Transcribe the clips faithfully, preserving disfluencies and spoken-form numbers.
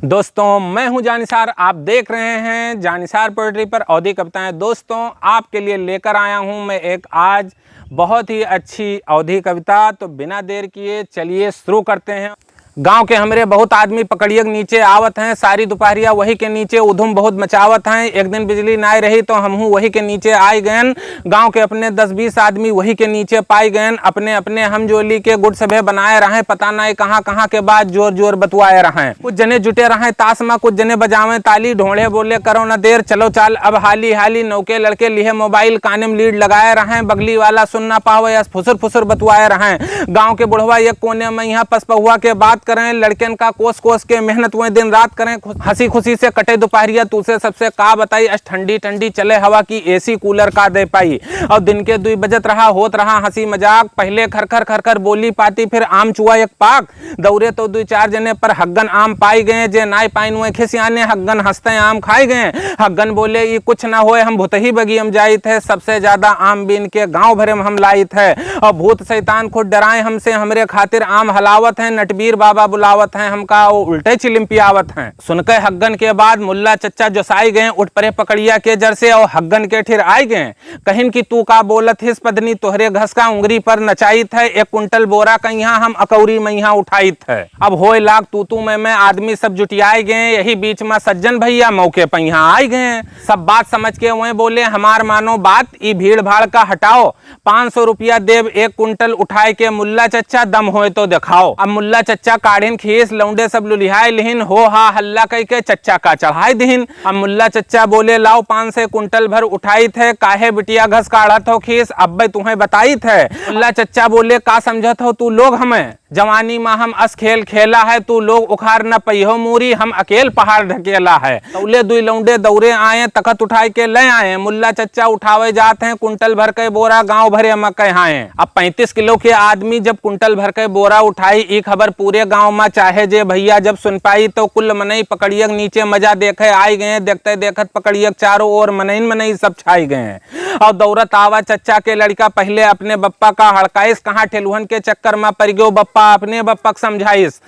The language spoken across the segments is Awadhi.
दोस्तों, मैं हूं जानिसार, आप देख रहे हैं जानिसार पोएट्री पर अवधी कविताएं। दोस्तों, आपके लिए लेकर आया हूं मैं एक आज बहुत ही अच्छी अवधी कविता। तो बिना देर किए चलिए शुरू करते हैं। गांव के हमरे बहुत आदमी पकड़ियक नीचे आवत हैं, सारी दुपहरिया वही के नीचे उधुम बहुत मचावत हैं। एक दिन बिजली नाय रही तो हमहू वही के नीचे आय गयन। गांव के अपने दस बीस आदमी वही के नीचे पाई गयन। अपने अपने हमजोली के गुट सभे बनाए रहें, पता नाय कहाँ कहाँ के बात जोर जोर बतुआए रहें। कुछ जने जुटे रहें ताश मा, कुछ जने बजावें ताली, ढोंढे बोले करो न देर, चलो चाल अब हाली हाली। नौके लड़के लिहे मोबाइल, काने में लीड लगाए रहें, बगली वाला सुन ना पावे अस फुसुर फुसुर बतुआए रहें। गांव के बुढ़वा एक कोने में यहाँ पसपहुआ के बात करें, लड़कन का कोस कोस के मेहनत वह दिन रात करें, खुश-, हंसी खुशी से कटे दुपहरिया, तू से सबसे का बताई, अस ठंडी ठंडी चले हवा की एसी कूलर का दे पाई। और दिन के दुई बजत रहा, होत रहा हंसी मजाक, पहले खर खर खर खर बोली पाती, फिर आम चुआ एक पाक। दौरे तो दुई चार जने पर हग्गन आम पाई गए, जे नाय पाइन वह खिसियाने, हग्गन हंसते आम खाई गए। हग्गन बोले, "ई कुछ ना होए, हम भुतही बगियम जाइत है, सबसे ज्यादा आम बीन के गांव भरे में हम लाइत है।" और भूत शैतान खुद डराए हमसे, हमरे खातिर आम हलावत हैं, नटबीर बाबा बुलावत हैं, हमका वो उल्टे चिलिम पियावत हैं। सुनके हग्गन के बाद मुल्ला चच्चा जोसाई गए, उठ परे पकड़िया के जर से और हग्गन के ठिर आई गए। कहिन कि तू का बोलत हिस पदनी, तोहरे घस का उंगरी पर नचाइत है, एक कुंटल बोरा कहिया हम अकौरी मइहा उठाइत है। अब होए लाग तू तू मैं मैं, आदमी सब जुटियाए गए। यही बीच में सज्जन भैया मौके पर यहाँ आए गए। सब बात समझ के वह बोले, "हमार मानो बात, ई भीड़ भाड़ का हटाओ, पाँच सौ रुपया देब एक कुंटल उठाए के, मुल्ला चच्चा दम होए तो दिखाओ।" अब मुल्ला चच्चा काढ़िन खीस, लौंडे सब लुलिहाए लिहिन, हो हा हल्ला कई के चच्चा का चढ़ाए दिहिन। अब मुल्ला चच्चा बोले, "लाओ पाँच सौ कुंटल भर उठाइत है, काहे बिटिया घस काढ़त हो खीस, अब्बे तुम्हें बताइत है।" मुल्ला चच्चा बोले, "का समझत हो तू लोग हमें? जवानी मा हम अस खेल खेला है, तू लोग उखार न पइहो मूरी, हम अकेल पहाड़ ढकेला है।" तौले दुई लौंडे दौरे आए, तखत उठाए के ले आए। मुल्ला चच्चा उठावे जात हैं, कुंटल भर के बोरा गांव भरे में कहाए। अब पैंतीस किलो के आदमी जब कुंटल भर के बोरा उठाई, ई खबर पूरे गांव मा चाहे जे भैया जब सुन पाई, तो कुल मनई पकड़ियक नीचे मजा देखे आई गए। देखते देखत पकड़ियक चारों ओर मनइन मनई सब छाई गए। और दौरत आवा चच्चा के लड़का, पहले अपने बप्पा का हड़काइस, कहाँ ठेलुहन के चक्कर मा पड़ गयो बप्पा, अपने बप्पा के समझाइस।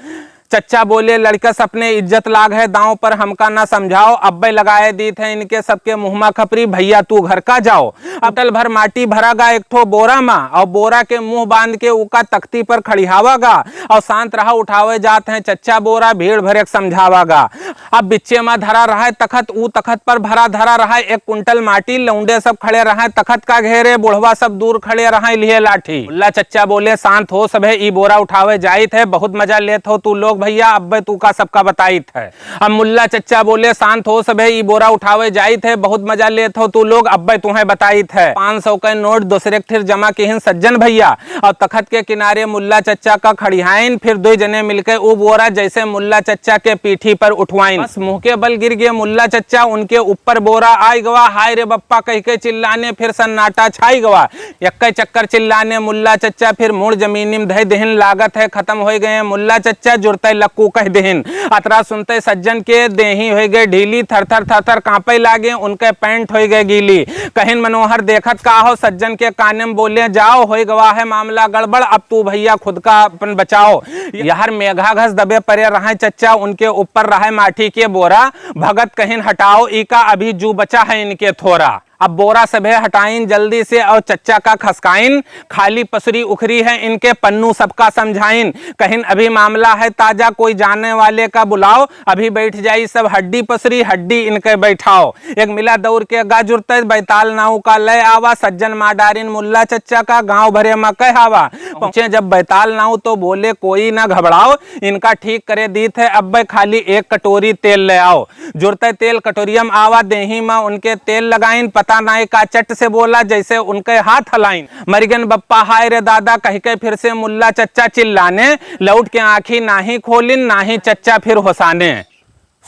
चच्चा बोले, "लड़कस, अपने इज्जत लाग है दांव पर, हमका ना समझाओ, अब्बे लगाए दीत है इनके सबके मुँह मा खपरी, भैया तू घर का जाओ।" अब कुंटल भर माटी भरा गा एक ठो बोरा मा, और बोरा के मुँह बांध के उका तख्ती पर खड़िहावा गा, और शांत रहा उठावे जात हैं चच्चा बोरा, भीड़ भरे के समझावा गा। अब बिच्चे मा धरा रहा है तखत, ऊ तखत पर भरा धरा रहा है एक कुंटल माटी, लौंडे सब खड़े रहा है तखत का घेरे, बुढ़वा सब दूर खड़े रहा है लिहे लाठी। मुल्ला चच्चा बोले, "शांत हो सभे, ई बोरा उठावे जाइत है, बहुत मजा लेत हो तू लोग भैया, अब्बे तू का सबका बताइत है।" अब मुल्ला चच्चा बोले, "शांत हो सभे, ई बोरा उठावे जाइत है, बहुत मजा लेत हो तू लोग, अब्बे तुम्हें बताइत है।" पाँच सौ के नोट दूसरे के ठिर जमा किहिन सज्जन भैया, और तखत के किनारे मुल्ला चच्चा का खड़िहाइन, फिर दुई जने मिलके ऊ बोरा जैसे मुल्ला चच्चा के पीठी पर उठवाइन। बस मुँह के बल गिर गए मुल्ला चच्चा, उनके ऊपर बोरा आइ गवा। "हाय रे बप्पा" कह के चिल्लाने, फिर सन्नाटा छाई गवा। यक्के चक्कर चिल्लाने मुल्ला चच्चा, फिर मुड़ जमीनी में धै देहिन, "लागत है खत्म होई गए मुल्ला चच्चा, जुरते लक्कू कह देहिन।" अतरा सुनते सज्जन के देही होई गए ढीली, थर थर थर थर कांपे लागे, उनके पैंट होई गए गीली। कहिन, "मनोहर देखत का हो?" सज्जन के काने में बोले, "जाओ, होई गवा है मामला गड़बड़, अब तू भैया खुद का अपन बचाओ।" यहर मेघा घस दबे परे रहे चच्चा, उनके ऊपर रहे माठी के बोरा। भगत कहिन, "हटाओ, ई का अभी जू बचा है इनके थोरा।" अब बोरा सभे हटाइन जल्दी से और चच्चा का खसकाइन, खाली पसरी उखरी है इनके, पन्नू सबका समझाइन। कहिन, "अभी मामला है ताजा, कोई जाने वाले का बुलाओ, अभी बैठ जाई सब हड्डी पसरी, हड्डी इनके बैठाओ।" एक मिला दौड़ के गा जुरते, बैताल नाऊ का ले आवा, सज्जन माडारिन मुल्ला चच्चा का, गांव भरे मा कहावा। पहुँचे जब बैताल नाऊ तो बोले, "कोई ना घबराओ, इनका ठीक करे दीत है, अब्बे खाली एक कटोरी तेल ले आओ।" जुरते तेल कटोरिया में आवा, देही मा उनके तेल लगाइन, पता नाय का चट से बोला, जैसे उनके हाथ हलाइन। "मरिगन बप्पा, हाय रे दादा" कह के फिर से मुल्ला चच्चा चिल्लाने, लौट के आँखी नाही खोलिन, नाही चच्चा फिर होसाने।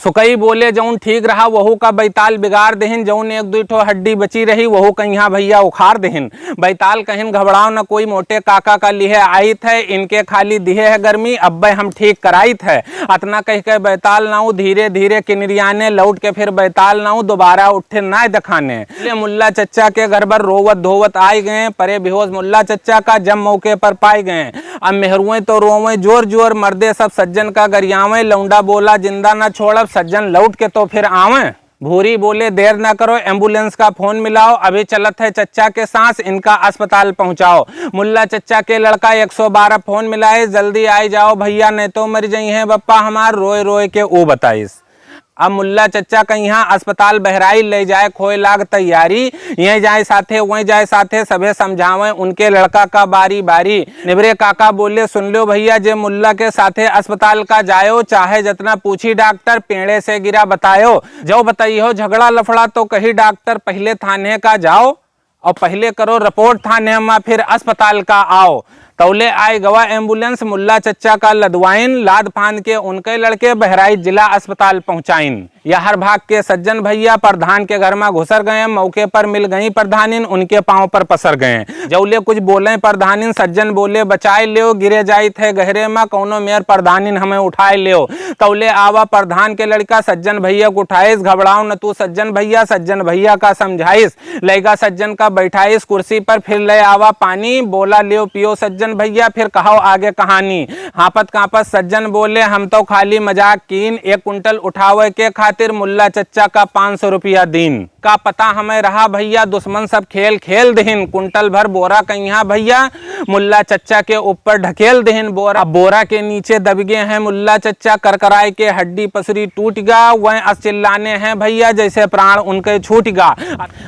सुकई बोले, "जौन ठीक रहा, वहू का बैताल बिगाड़ देहिन, जौन एक दुई ठो हड्डी बची रही, वहू कहिया भइया उखाड़ देहिन।" बैताल कहिन, "घबड़ाओ न कोई, मोटे काका का लिहे आइत है, इनके खाली दिहे है गर्मी, अब्बे हम ठीक कराइत है।" अतना कहि के बैताल नाऊ धीरे धीरे किनरियाने, लौट के फिर बैताल नाऊ दोबारा उठे नाय देखाने। ले मुल्ला चच्चा के घर पर रोवत धोवत आइ गए, परे बेहोश मुल्ला चच्चा का जब मौके पर पाइ गए। अब मेहरुएं तो रोवें जोर जोर, मर्दे सब सज्जन का गरियावें, लौंडा बोला, "जिंदा न छोड़ब, सज्जन लौट के तो फिर आवें।" भूरी बोले, "देर न करो, एम्बुलेंस का फोन मिलाओ, अभी चलत है चच्चा के सांस, इनका अस्पताल पहुंचाओ।" मुल्ला चच्चा के लड़का एक सौ बारह फोन मिलाए, "जल्दी आइ जाओ भइया, नहीं तो मरि जइहें बप्पा हमार," रोए रोए के ऊ बताइस। अब मुल्ला चच्चा कहिया अस्पताल बहराइच ले जाए, खोए लाग तैयारी। यहीं जाए साथे, वहीं जाए साथे, सभे समझावें उनके लड़का का बारी बारी। निबरे काका बोले, "सुन ल्यो भइया, जे मुल्ला के साथे अस्पताल का जायो, चाहे जतना पूछी डॉक्टर, पेड़े से गिरा बतायो। जौ बताइहो झगड़ा लफड़ा तो कही डॉक्टर, पहिले थाने का जाओ और पहिले करो रिपोर्ट थाने मा, फिर अस्पताल का आओ।" तौले आइ गवा एम्बुलेंस, मुल्ला चच्चा का लदवाइन, लाद फांद के उनके लड़के बहराइच जिला अस्पताल पहुंचाइन। यहर भाग के सज्जन भइया प्रधान के घर मा घुसर गए, मौके पर मिल गई प्रधानिन, उनके पाँव पर पसर गए। जौले कुछ बोले प्रधानिन, सज्जन बोले, "बचाए ल्यो, गिरे जाइत है गहरे मा, कौनो मेर प्रधानिन हमें उठाए ल्यो।" तौले आवा प्रधान के लड़का सज्जन भइया को उठाइस, "घबड़ाओ न तू सज्जन भइया," सज्जन भइया का समझाइस। लइगा सज्जन का बैठाइस कुर्सी पर, फिर ले आवा पानी, बोला, "ल्यो पियो सज्जन भइया, फिर कहो आगे कहानी।" हाँपत काँपत सज्जन बोले, "हम तो खाली मजाक कीन, एक कुंटल उठावे के खातिर मुल्ला चच्चा का पाँच सौ रुपया दीन। का पता हमें रहा भइया, दुश्मन सब खेल खेल दिहिन, कुंटल भर बोरा कहिया भइया, मुल्ला चच्चा के ऊपर ढकेल दिहिन बोरा। अब बोरा के नीचे दबि गए हैं मुल्ला चच्चा, करकराए के हड्डी पसरी टूट गा, वह अस चिल्लाने हैं भइया, जैसे प्राण उनके छूट गा।"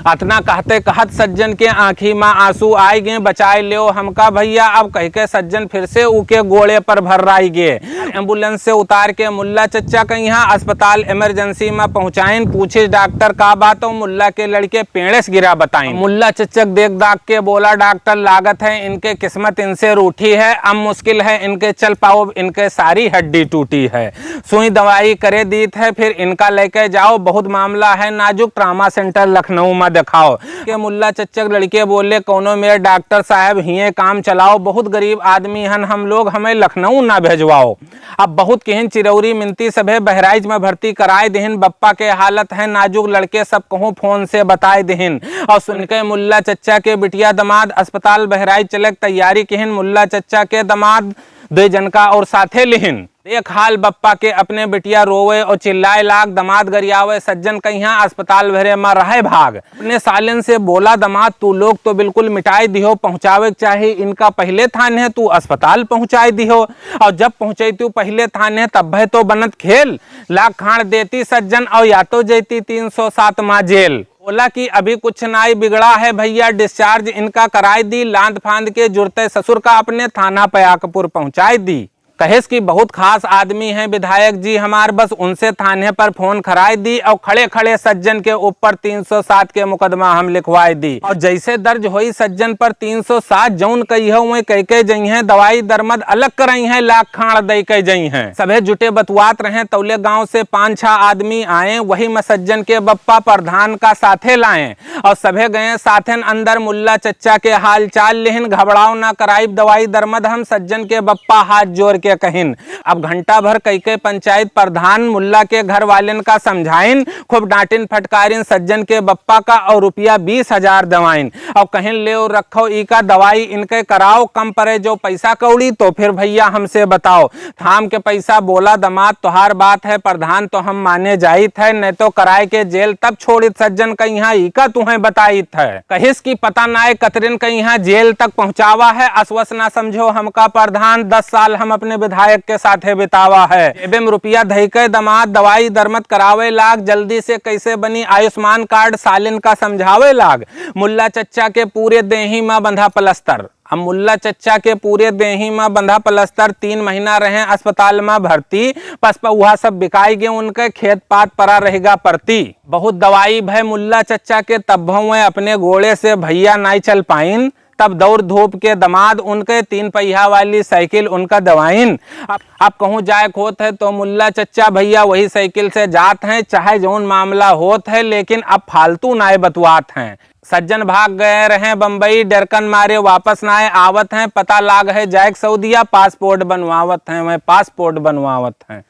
अतना कहते कहत सज्जन के आँखी मा आँसू आइ गए, "बचाए ल्यो हमका भइया," अब कहि के सज्जन फिर से उके गोड़े पर भर्राइ गए। एम्बुलेंस से उतार के मुल्ला चच्चा कहिया अस्पताल इमरजेंसी मा पहुँचाइन, पूछिस डॉक्टर का बात हो, मुल्ला के लड़के पेड़े से गिरा बताइन। मुल्ला चच्चा देख दाख के बोला, "डॉक्टर लागत है इनके किस्मत इनसे रूठी है, अब मुश्किल है इनके चल पाओ, इनके सारी हड्डी टूटी है।" सुई दवाई करे दीत है, फिर इनका लेके जाओ, बहुत मामला है नाजुक, ट्रामा सेंटर लखनऊ मा देखाओ। के मुल्ला चच्चा के लड़के बोले, "कौनो मेर डॉक्टर साहब हिये काम चलाओ, बहुत गरीब आदमी हन हम लोग, हमें लखनऊ ना भेजवाओ।" अब बहुत किहिन चिरौरी मिनती, सभे बहराइच मा भर्ती कराए दिहिन, बप्पा के हालत है नाजुक, लड़के सब कहूँ फोन से बताए दिहिन। और सुन के मुल्ला चच्चा के बिटिया दमाद अस्पताल बहराइच चले के तैयारी किहिन, मुल्ला चच्चा के दमाद दो जन का और साथे लिहिन। एक हाल बप्पा के अपने बिटिया रोवे और चिल्लाए लाग, दमाद गरियावे, सज्जन कहिया अस्पताल भरे मा रहे भाग। अपने सालिन से बोला, "दमाद, तू लोग तो बिल्कुल मिटाई दिहो, पहुँचावे के चाही इनका पहिले थाने, तू अस्पताल पहुँचाई दिहो, और जब पहुँचैतू पहिले थाने तब भय तो बनत खेल, लाग खाड़ देती सज्जन और या तो जैती तीन सौ सात मा जेल।" बोला कि अभी कुछ नाई बिगड़ा है भइया, डिस्चार्ज इनका कराई दी, लांद फांद के जुरते ससुर का अपने थाना पयाकपुर पहुँचाई दी। कहेस कि बहुत खास आदमी हैं विधायक जी हमार, बस उनसे थाने पर फोन खराए दी और खड़े खड़े सज्जन के ऊपर तीन सौ सात के मुकदमा हम लिखवाए दी। और जैसे दर्ज होई सज्जन पर तीन सौ सात, जौन कही हो वहीं कह के जइहें, दवाई दरमद अलग करइहें, लाख खाड़ दे के जइहें। सभे जुटे बतुआत रहे, तौले गांव से पाँच छह आदमी आए, वही में सज्जन के बप्पा प्रधान का साथे लाए। और सभे गए साथेन अंदर, मुल्ला चच्चा के हाल चाल लिहिन, घबड़ाव ना कराइब दवाई दरमद हम, सज्जन के बप्पा हाथ जोर के कहिन। अब घंटा भर कई के पंचायत प्रधान मुल्ला के घर वालेन का समझाइन, खूब डांटिन फटकारिन सज्जन के बप्पा का और रुपया बीस हजार दवाइन और कहिन, "लेव रखो ई का दवाई इनके कराओ, कम परे जो पैसा कौड़ी तो फिर भैया हमसे बताओ।" थाम के पैसा बोला, "दमाद तोहार बात है प्रधान, तो हम माने जाइत है, नहीं तो कराए के जेल तब छोड़ित सज्जन कहिया, ई का तुहें बताइत है।" कहिस कि पता नाय कतरिन कहिया जेल तक पहुँचावा है, असवस ना समझो हमका प्रधान, दस साल हम अपने विधायक के साथे बितावा है। जेबे में रुपया धई के दमाद दवाई दरमद करावे लाग, जल्दी से कैसे बनी आयुष्मान कार्ड सालिन का समझावे लाग। मुल्ला चच्चा के पूरे देही मा बंधा प्लस्तर। अब मुल्ला चच्चा के पूरे देही मा बंधा प्लस्तर, तीन महीना रहे अस्पताल मा भर्ती, पसपउहा सब बिकाई गे उनके, खेत पात परा रहेगा परती। बहुत दवाई भय मुल्ला चच्चा के, तब भवे अपने गोड़े से भैया नाई चल पाइन। तब दौड़ धूप के दमाद उनके तीन पहिया वाली साइकिल उनका दवाइन। अब, अब कहूँ जाए क होत है तो मुल्ला चच्चा भइया वही साइकिल से जात हैं, चाहे जौन मामला होत है, लेकिन अब फालतू नाय बतुआत हैं। सज्जन भाग गए रहें बम्बई, डरकन मारे वापस नाय आवत हैं, पता लाग है जाए क सऊदिया, पासपोर्ट बनवावत हैं, वह पासपोर्ट बनवावत हैं।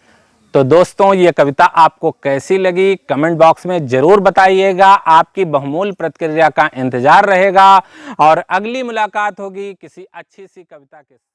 तो दोस्तों, ये कविता आपको कैसी लगी, कमेंट बॉक्स में जरूर बताइएगा। आपकी बहुमूल्य प्रतिक्रिया का इंतजार रहेगा और अगली मुलाकात होगी किसी अच्छी सी कविता के साथ।